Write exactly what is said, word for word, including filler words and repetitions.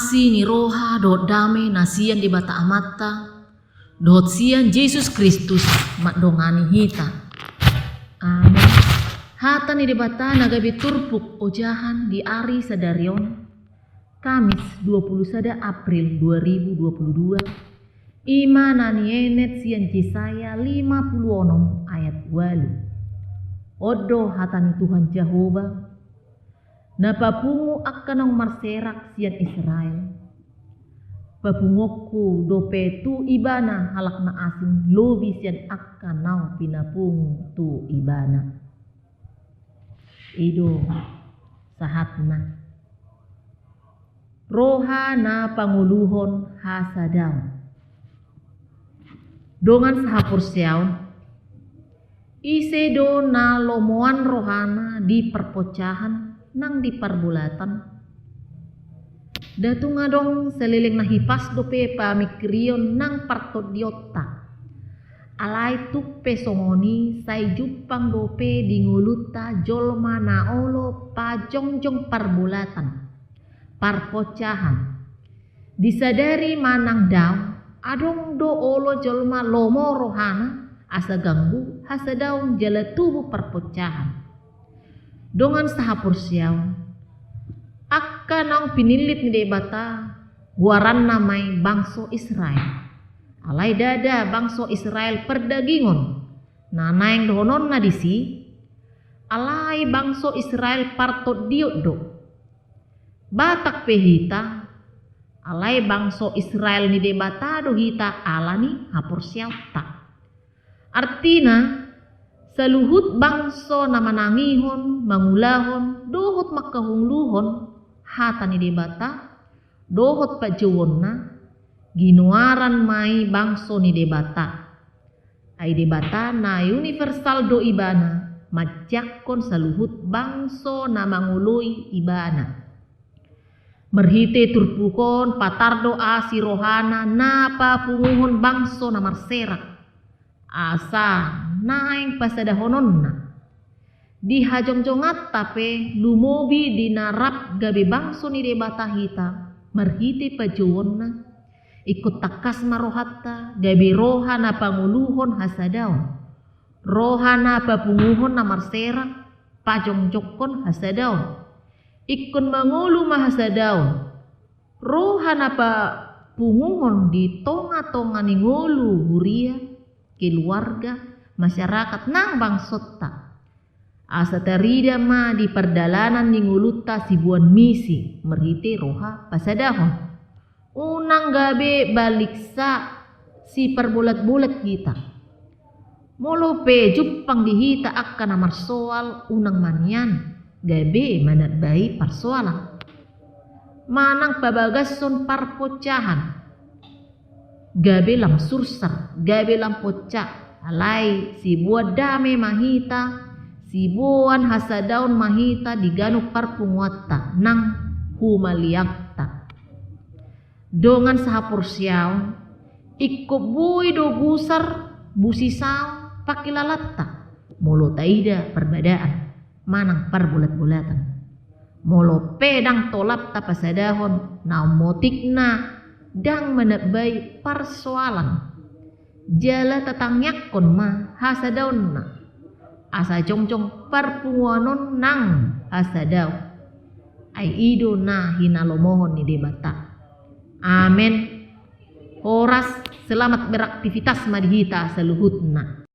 Asi ni roha dohot dame na sian Debata Amanta dohot sian Jesus Kristus mandongani hita. Amen. Hata ni Debata na gabe turpuk ojahan di ari sadari on, Kamis dua puluh sada April dua ribu dua puluh dua, i ma na nienet sian Jesaya lima puluh onom ayat ualu. On do hata ni Tuhan Jahowa: Na papungu angka naung marserak sian Israel, papunguonku dope tu ibana halak na asing lobi sian angka naung pinapungu tu ibana. I do sahatna. Roha na pangoluhon hasadaon. Dongan sahaporseaon, ise do na lomoan rohana di parpocahan nang di parbolatan? Nda tung adong saleleng na hipas dope pamingkirion nang partondionta. Alai tung pe songon i sai jumpang dope di ngolunta jolma na olo pajongjong parbolatan, parpocahan. Disadari manang daong, adong do olo jolma lomo rohana asa ganggu hasadaon jala tubu parpocahan. Dongan sahaporseaon, angka naung pinillit ni Debata goaranna ma i bangso Israel. Alai ndada bangso Israel pardagingon na naeng dohononna disi, alai bangso Israel partondion do. Batak pe hita, alai bangso Israel ni Debata do hita ala ni haporseaonta. Artina, saluhut bangso na manangihon, mangulahon dohot manghangoluhon hata ni Debata dohot pajouonna, ginoaran ma i bangso ni Debata. Ai Debata na universal do ibana manjangkon saluhut bangso na mangoloi ibana. Marhite turpuk on patar do asi rohana na papunguhon bangso na marserak, asa naeng pasadahononna. Di hajongjonganta pe lumobi di na rap gabe bangso ni Debata hita marhite pajouonna, ingkon tangkas ma rohanta gabe roha na pangoluhon hasadaon, roha na papunguhon na marserak, pajongjongkon hasadaon. Ingkon mangolu ma hasadaon, roha na papunguhon di tongatonga ni ngolu huria, keluarga, masyarakat nang bangsonta. Asa tarida ma di pardalanan ni ngolunta siboan misi marhite roha pasadahon. Unang gabe baliksa siparbolatbolat hita. Molo pe jumpang di hita angka na marsoal, unang ma nian gabe manambai parsoalan manang pabagashon parpocahan. Gabe lam sursar, gabe lam poca. Alai siboan dame ma hita, siboan hasadaon ma hita di ganup parpunguanta nang humaliangta. Dongan sahaporseaon, ingkon boi do gusar, busisaon pangkilalanta molo taida parbadaan manang parbolatbolatan. Molo pe ndang tolap tapasadahon, na ummotikna ndang manambai parsoalan. Jala tatangiangkon ma hasadaonna, asa jongjong parpunguan on nang hasadaon. Ai i do na hinalomohon ni Debata. Amen. Horas, selamat beraktivitas ma di hita saluhutna.